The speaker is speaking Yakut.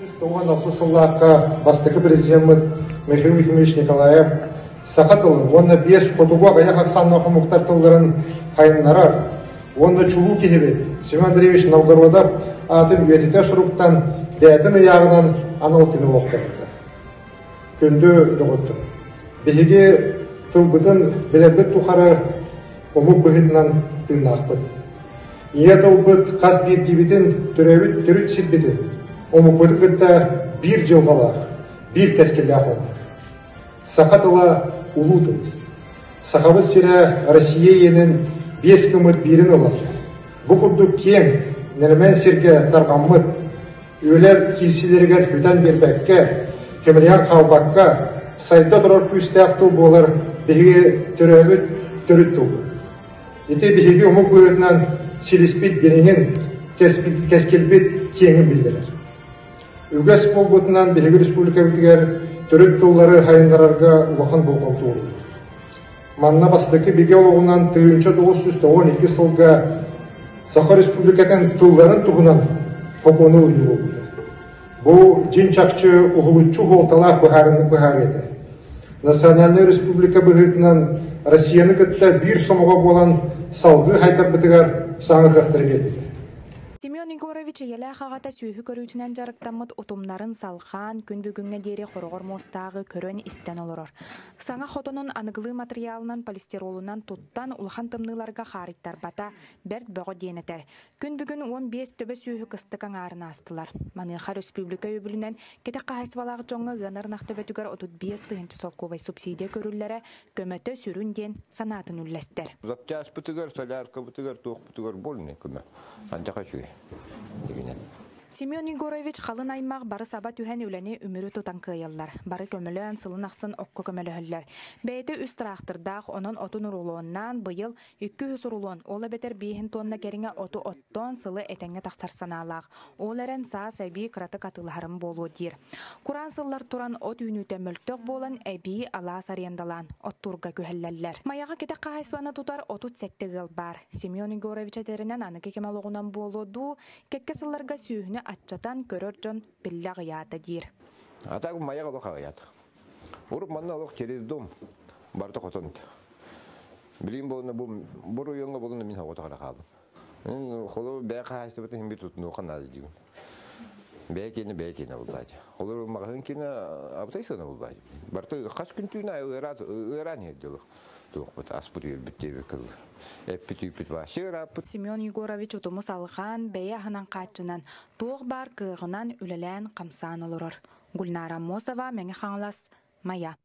196 сыллаахха бастакы президеммит Михаил Ефимович Николаев саха тылын уонна биэс хотугу аҕыйах ахсааннаах омуктар тылларын хайыннарар уонна чулуу киһибит Семен Андреевич Новгородов аатын үйэтитэр суруктан бэйэтин ыйааҕынан анал күнү олохтообута. Күндү доҕоттор, биһиги тылбытын билэрбит тухары омук быһыытынан тыыннаахпыт. Ийэ тылбыт хас биирдиибитин төрөөбүт төрүт сирбитин, омукпутун кытта биир дьылҕалаах, биир кэскиллээх оҥорор. Саха тыла улуу тыл. Сахабыт сирэ Россия иэнин биэс гыммыт биирин ылар. Бу курдук киэҥ, нэлэмэн сиргэ тарҕаммыт, үлэлэр киирсиилэригэр сүтэн биэрбэккэ, кэмэлийэн хаалбакка, сайда турар күүстээх тыл буолар биһиги төрөөбүт төрүт тылбыт. Ити биһиги омук быһыытынан силиспит дириҥин, кэскилбит киэҥин биллэрэр. Үгэс буолбутунан биһиги республикабытыгар төрүт тыллары сайыннарарга улахан болҕомто ууруллар. Манна бастакы бигэ олоҕунан 1992 сылга Саха Республикатын тылларын туһунан сокуону ылыныы буолбута. Бу дьиҥ-чахчы уһулуччу суолталаах быһаарыы этэ. Национальнай республика быһыытынан Россияны кытта биир сомоҕо буолан салгыы хайдарбытыгар саҥа кыахтары биэрбитэ. Семен Егорович ийэлээх аҕата сүөһү көрүүтүнэн дьарыктаммыт утумнарын салҕаан, күн бүгүҥҥэ диэри хороҕор муостааҕы көрөн-истэн олорор. Саҥа хотонун аныгылыы матырыйаалынан полистиролунан туттан, улахан тымныыларга хаарыйтарбата бэрт бөҕө диэн этэр. Күн бүгүн 15 төбө сүөһү кыстык аҥаарын аастылар. Маныаха өрөспүүбүлүкэ өйөбүлүнэн кэтэх хаһаайыстыбалаах дьоҥҥо ыанар ынах төбөтүгэр 35 тыһыынча солкуобай субсидия көрүллэрэ көмөтө сүрүн диэн санаатын үллэстэр. Запчаспытыгар, соляркабытыгар, туохпутугар больный көмө. Антиха үчүгэй дигинэн. Семен Егорович халын аймах бары саба түһэн үлэни үмүрү тутан кыайаллар. Бары көмөлөөн сылын ахсын окко көмөлөһөллөр. Бэйэтэ үс тыраахтырдаах, онон отун урулуоннаан быйыл 200 урулуон, ол эбэтэр биэһин туонна кэриҥэ оту оттоон сылы этэҥҥэ тахсар санаалаах. Ол эрэн саас эбии кыратык атыылаһарым буолуо диир. Кураан сыллар туран от үүнүүтэ мөлтөх буолан эбии алаас арендалаан оттуурга күһэллэллэр. Майаҕа кэтэх хаһаайыстыбаны тутар 37 ыал баар. Семен Егорович этэринэн аныгы кэм олоҕунан буолуо дуу, кэккэ сылларга сүөһүнү аччатан көрөр дьон биллэ аҕыйаата диир. А так Майаҕа олох аҕыйаата. Урут манна олох через дом барыта хотон. Билигин буолуна бу бу райоҥҥа буолуна мин оҕото хаалым. Холобур, бэйэ хаһаайыстыбатын иһин тутунуохха наада диибин. Бэйэ киэнэ бэйэ киэнэ буллаачы. Холобур, маҕаһыын киэнэ абытай сыана буллаачы. Барыта хас күн түүн ыараан иһэр дьолу. Туохпут аспыт үөрбүт диэбит кыл. Эппит үүппүт вообще ырааппыт. Семен Егорович утуму салҕаан, бэйэ аһынан хааччынан, туох баар кыаҕынан үлэлээн-хамсаан олорор. Гульнара Аммосова, Мэҥэ Хаҥалас, Майа.